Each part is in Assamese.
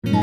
Hello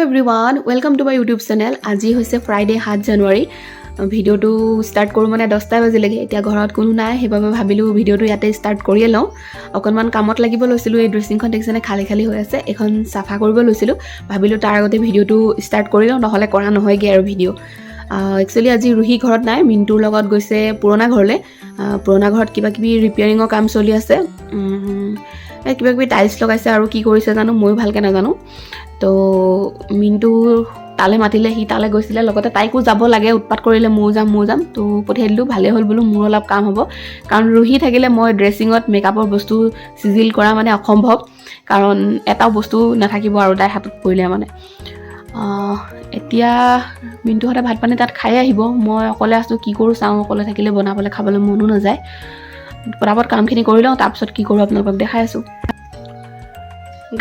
everyone, welcome to my YouTube channel. আজি হৈছে ফ্ৰাইডে, 7 জানুৱাৰী। ভিডিঅ'টো ষ্টাৰ্ট কৰোঁ মানে 10টাই বাজিলেগৈ। এতিয়া ঘৰত কোনো নাই, সেইবাবে ভাবিলোঁ ভিডিঅ'টো ইয়াতে ষ্টাৰ্ট কৰিয়ে লওঁ। অকণমান কামত লাগিব লৈছিলোঁ। এই ড্ৰেছিংখন দেখিছেনে, খালী খালী হৈ আছে, এইখন চাফা কৰিব লৈছিলোঁ। ভাবিলোঁ তাৰ আগতে ভিডিঅ'টো ষ্টাৰ্ট কৰি লওঁ, নহ'লে কৰা নহয়গৈ আৰু ভিডিঅ'। একচুৱেলি আজি ৰুহি ঘৰত নাই, মিণ্টুৰ লগত গৈছে পুৰণা ঘৰলৈ। পুৰণা ঘৰত কিবা কিবি ৰিপেয়াৰিঙৰ কাম চলি আছে। এই কিবা কিবি টাইলছ লগাইছে আৰু কি কৰিছে জানো, ময়ো ভালকৈ নাজানো। তো মিণ্টু তালৈ মাতিলে, সি তালৈ গৈছিলে। লগতে তাইকো যাব লাগে, উৎপাত কৰিলে, ময়ো যাম, ময়ো যাম। তো পঠিয়াই দিলোঁ, ভালেই হ'ল বোলো, মোৰ অলপ কাম হ'ব। কাৰণ ৰুহি থাকিলে মই ড্ৰেছিঙত মেকআপৰ বস্তু চিজিল কৰা মানে অসম্ভৱ, কাৰণ এটাও বস্তু নাথাকিব আৰু তাইৰ হাতত পৰিলে মানে। এতিয়া মিণ্টুহঁতে ভাত পানী তাত খায়ে আহিব। মই অকলে আছোঁ, কি কৰোঁ চাওঁ। অকলে থাকিলে বনাবলৈ খাবলৈ মনো নাযায়। পটাপট কামখিনি কৰি লওঁ, তাৰপিছত কি কৰোঁ আপোনালোকক দেখাই আছোঁ।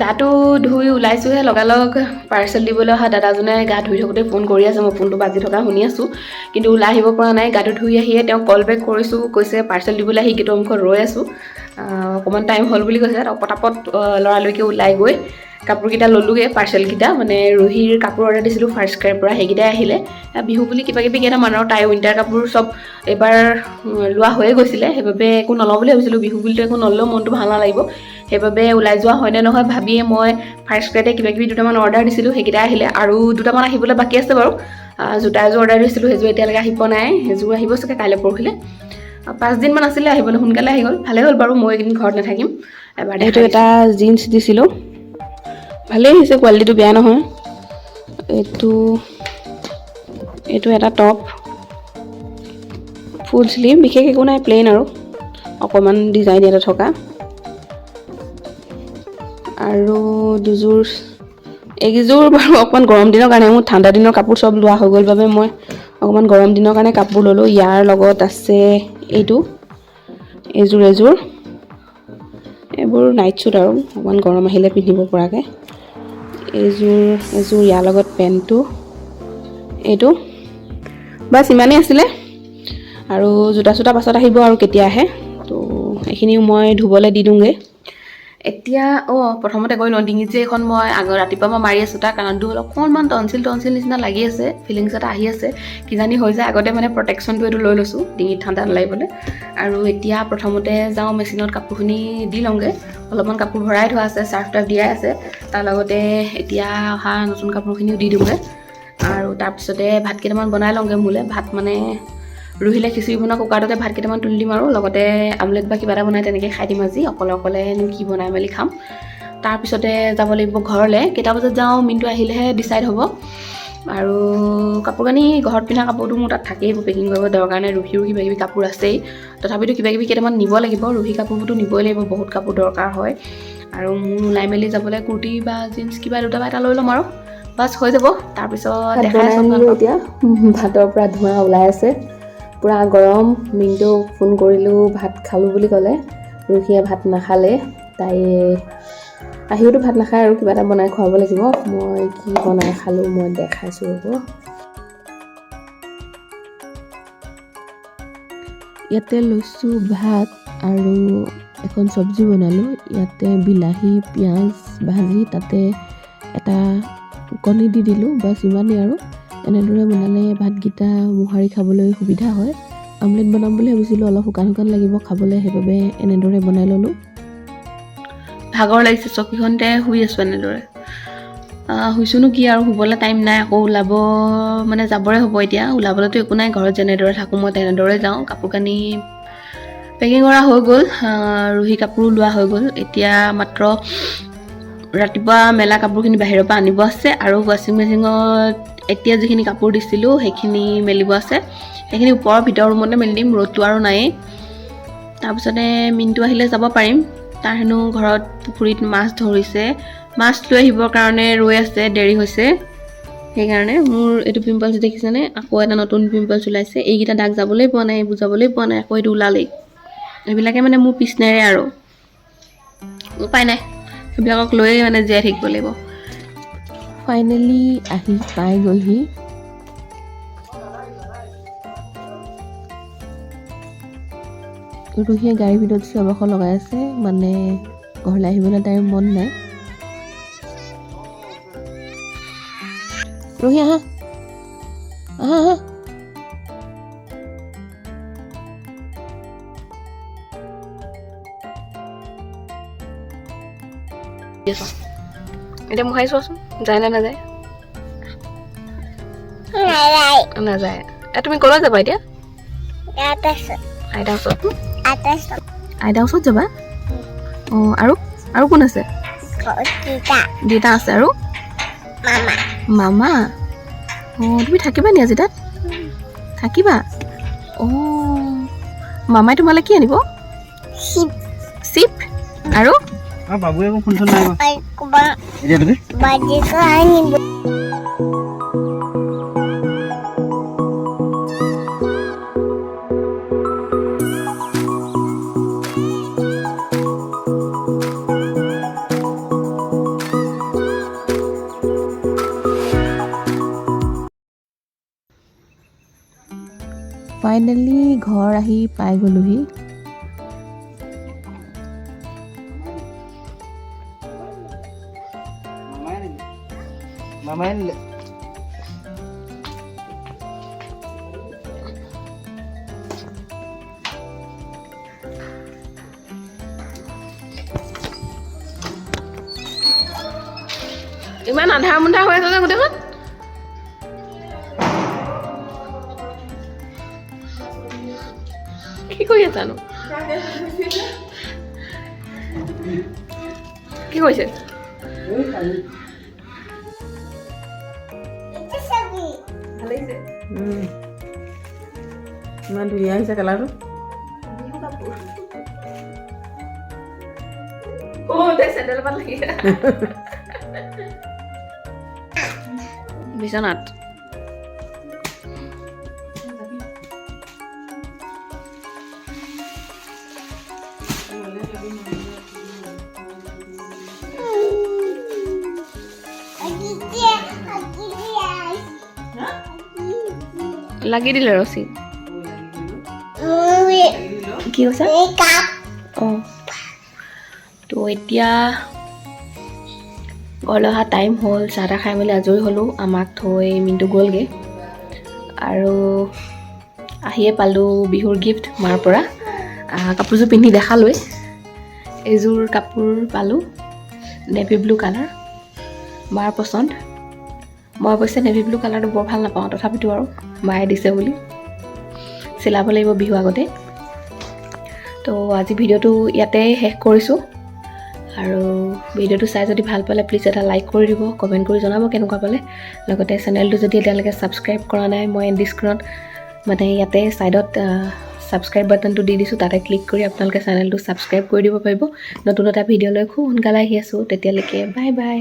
গাটো ধুই ওলাইছোঁহে, লগালগ পাৰ্চেল দিবলৈ অহা দাদাজনে গা ধুই থাকোঁতে ফোন কৰি আছে। মই ফোনটো বাজি থকা শুনি আছোঁ, কিন্তু ওলাই আহিব পৰা নাই। গাটো ধুই আহিয়ে তেওঁক কল বেক কৰিছোঁ। কৈছে পাৰ্চেল দিবলৈ আহি গেটৰ মুখত ৰৈ আছোঁ, অকণমান টাইম হ'ল বুলি কৈছে। পটাপট লৰালৰিকৈ ওলাই গৈ কাপোৰকেইটা ল'লোগৈ, পাৰ্চেলকেইটা। মানে ৰুহিৰ কাপোৰ অৰ্ডাৰ দিছিলোঁ ফাৰ্ষ্ট ক্ৰাইৰ পৰা, সেইকেইটাই আহিলে। বিহু বুলি কিবা কিবি কেইটামান আৰু তাইৰ উইণ্টাৰ কাপোৰ চব এইবাৰ লোৱা হৈয়ে গৈছিলে, সেইবাবে একো নলওঁ বুলি ভাবিছিলোঁ। বিহু বুলিতো একো নল'লেও মনটো ভাল নালাগিব। সেইবাবে ওলাই যোৱা হয়নে নহয় ভাবিয়ে মই ফাৰ্ষ্ট ক্ৰাইতে কিবা কিবি দুটামান অৰ্ডাৰ দিছিলোঁ, সেইকেইটাই আহিলে। আৰু দুটামান আহিবলৈ বাকী আছে বাৰু। জোতা এযোৰ অৰ্ডাৰ দিছিলোঁ, সেইযোৰ এতিয়ালৈকে আহি পোৱা নাই। সেইযোৰ আহিব চাগে কাইলৈ পৰহিলৈ। 5 দিনমান আছিলে আহিবলৈ, সোনকালে আহি গ'ল, ভালেই হ'ল বাৰু। মই এইকেইদিন ঘৰত নাথাকিম। এবাৰ এইটো এটা জিন্স দিছিলোঁ, ভালেই আহিছে, কোৱালিটিটো বেয়া নহয়। এইটো এইটো এটা টপ, ফুল শ্লিভ, বিশেষ একো নাই, প্লেইন আৰু অকণমান ডিজাইন ইয়াতে থকা। আৰু দুযোৰ, এইকেইযোৰ বাৰু অকণমান গৰম দিনৰ কাৰণে। মোৰ ঠাণ্ডা দিনৰ কাপোৰ চব লোৱা হৈ গ'ল বাবে মই অকণমান গৰম দিনৰ কাৰণে কাপোৰ ল'লোঁ। ইয়াৰ লগত আছে এইটো এইযোৰ, এযোৰ এইবোৰ নাইট শ্বুট আৰু অকণমান গৰম আহিলে পিন্ধিব পৰাকৈ। এইযোৰ, এযোৰ, ইয়াৰ লগত পেণ্টটো এইটো। বাছ, ইমানেই আছিলে। আৰু জোতা চোতা পাছত আহিব আৰু কেতিয়া আহে। তো এইখিনিও মই ধুবলৈ দি দিওঁগৈ এতিয়া। অঁ, প্ৰথমতে গৈ লওঁ। ডিঙিত যে এইখন মই আগৰ ৰাতিপুৱা মই মাৰি আছোঁ, তাৰ কাৰণটো হ'ল অকণমান টনচিল টনচিল নিচিনা লাগি আছে, ফিলিংছ এটা আহি আছে, কিজানি হৈ যায়। আগতে মানে প্ৰটেকশ্যনটো এইটো লৈ লৈছোঁ ডিঙিত ঠাণ্ডা নালাগিবলৈ। আৰু এতিয়া প্ৰথমতে যাওঁ, মেচিনত কাপোৰখিনি দি লওঁগৈ। অলপমান কাপোৰ ভৰাই থোৱা আছে, চাৰ্ফ টাৰ্ফ দিয়াই আছে। তাৰ লগতে এতিয়া অহা নতুন কাপোৰখিনিও দি দিওঁগৈ। আৰু তাৰপিছতে ভাত কেইটামান বনাই লওঁগৈ মোলৈ। ভাত মানে ৰুহিলে খিচিৰি বনোৱা কুকাৰটোতে ভাত কেইটামান তুলি দিম আৰু লগতে আমলেট বা কিবা এটা বনাই তেনেকৈ খাই দিম। আজি অকলে অকলেনো কি বনাই মেলি খাম। তাৰপিছতে যাব লাগিব ঘৰলৈ। কেইটা বজাত যাওঁ, মিনটো আহিলেহে ডিচাইড হ'ব। আৰু কাপোৰ কানি, ঘৰত পিন্ধা কাপোৰটো মোৰ তাত থাকেই, পেকিং কৰিব দৰকাৰ নাই। ৰুহিৰো কিবা কিবি কাপোৰ আছেই, তথাপিতো কিবা কিবি কেইটামান নিব লাগিব। ৰুহি কাপোৰবোৰতো নিবই লাগিব, বহুত কাপোৰ দৰকাৰ হয়। আৰু মোৰ ওলাই মেলি যাবলৈ কুৰ্তি বা জিন্স কিবা দুটা বা এটা লৈ ল'ম আৰু বাছ হৈ যাব। তাৰপিছত ভাত দেখাই বনাই আছোঁ আনিলোঁ। আপোনালোকক। এতিয়া ভাতৰ পৰা ধোঁৱা ওলাই আছে, পূৰা গৰম। মিণ্টুক ফোন কৰিলোঁ, ভাত খালোঁ বুলি ক'লে। ৰুহিয়ে ভাত নাখালে, তাই আহিওতো ভাত নাখায় আৰু কিবা এটা বনাই খুৱাব লাগিব। মই কি বনাই খালোঁ মই দেখাইছোঁ, ৰ'ব। ইয়াতে লৈছোঁ ভাত আৰু এখন চব্জি বনালোঁ। ইয়াতে বিলাহী পিঁয়াজ ভাজি তাতে এটা কণী দি দিলোঁ, বাছ ইমানেই। আৰু এনেদৰে বনালে ভাতকেইটা মোহাৰি খাবলৈ সুবিধা হয়। আমলেট বনাম বুলি ভাবিছিলোঁ, অলপ শুকান শুকান লাগিব খাবলৈ, সেইবাবে এনেদৰে বনাই ল'লোঁ। ভাগৰ লাগিছে, চকীখনতে শুই আছোঁ এনেদৰে। শুইছোনো কি আৰু, শুবলৈ টাইম নাই। আকৌ ওলাব মানে যাবৰে হ'ব এতিয়া। ওলাবলৈতো একো নাই, ঘৰত যেনেদৰে থাকোঁ মই তেনেদৰে যাওঁ। কাপোৰ কানি পেকিং কৰা হৈ গ'ল, ৰুহি কাপোৰো লোৱা হৈ গ'ল। এতিয়া মাত্ৰ ৰাতিপুৱা মেলা কাপোৰখিনি বাহিৰৰ পৰা আনিব আছে আৰু ৱাশ্বিং মেচিনত এতিয়া যিখিনি কাপোৰ দিছিলোঁ সেইখিনি মেলিব আছে। সেইখিনি ওপৰৰ ভিতৰৰ ৰুমতে মেলি দিম, ৰ'দটো আৰু নায়েই। তাৰপিছতে মিণ্টু আহিলে যাব পাৰিম। তাৰ হেনো ঘৰত পুখুৰীত মাছ ধৰিছে, মাছ লৈ আহিবৰ কাৰণে ৰৈ আছে, দেৰি হৈছে। সেইকাৰণে মোৰ এইটো পিম্পলছ দেখিছেনে, আকৌ এটা নতুন পিম্পলছ ওলাইছে। এইকেইটা দাগ যাবলৈ পোৱা নাই, বুজাবলৈ পোৱা নাই, আকৌ এইটো ওলালেই। এইবিলাকে মানে মোৰ পিছ নেৰে আৰু, উপায় নাই, সেইবিলাকক লৈয়ে মানে জীয়াই থাকিব লাগিব। ফাইনেলি আহি পাই গ'লহি। ৰুহিয়ে গাড়ীৰ ভিতৰত চিঞৰ বাখৰ লগাই আছে, মানে ঘৰলৈ আহিবলৈ তাইৰ মন নাই। ৰুহি, আহা আহা আহা। এতিয়া মোহাৰি চোৱাচোন, যায় নে নাযায়? নাযায়। তুমি ক'লৈ যাবা এতিয়া? আইতাৰ ওচৰত। আইতাৰ ওচৰত যাবা? অঁ, আৰু কোন আছে? দেউতা আছে আৰু মামা। অঁ, তুমি থাকিবা নি আজি তাত? থাকিবা? অঁ, মামাই তোমালৈ কি আনিব? চিপ আৰু বাবুৱে একো ফোন চোন নাই কৰা। এতিয়া তুমি ফাইনেলি ঘৰ আহি পাই গ'লোহি। মামাই আনিলে, মামাই আনিলে। ইমান আন্ধাৰ মুন্ধাৰ হৈ আছে যে গোটেইখন। কি কৰি আছানো? কি কৰিছে? ভাল লাগিছে। ইমান ধুনীয়া হৈছে কালাৰটো। অ', তাই চেণ্ডেল পাত লাগিছে। বিচনাত লাগি দিলে ৰছী। কি কৈছা? অঁ, তো এতিয়া ঘৰলৈ অহা টাইম হ'ল। চাহ তাহ খাই মেলি আজৰি হ'লোঁ। আমাক থৈ মিণ্টু গ'লগৈ আৰু আহিয়ে পালোঁ বিহুৰ গিফ্ট মাৰ পৰা। কাপোৰযোৰ পিন্ধি দেখালোৱেই। এইযোৰ কাপোৰ পালোঁ, নেভি ব্লু কালাৰ, মাৰ পচন্দ। মই অৱশ্যে নেভি ব্লু কালাৰটো বৰ ভাল নাপাওঁ, তথাপিতো আৰু মায়ে দিছে বুলি চিলাব লাগিব বিহু আগতে। তো আজি ভিডিঅ'টো ইয়াতে শেষ কৰিছোঁ। আৰু ভিডিঅ'টো চাই যদি ভাল পালে প্লিজ এটা লাইক কৰি দিব, কমেণ্ট কৰি জনাব কেনেকুৱা পালে। লগতে চেনেলটো যদি এতিয়ালৈকে ছাবস্ক্ৰাইব কৰা নাই, মই এণ্ড স্ক্ৰীণত মানে ইয়াতে ছাইডত ছাবস্ক্ৰাইব বাটনটো দি দিছোঁ, তাতে ক্লিক কৰি আপোনালোকে চেনেলটো ছাবস্ক্ৰাইব কৰি দিব পাৰিব। নতুন এটা ভিডিঅ' লৈ খুব সোনকালে আহি আছোঁ। তেতিয়ালৈকে বাই বাই।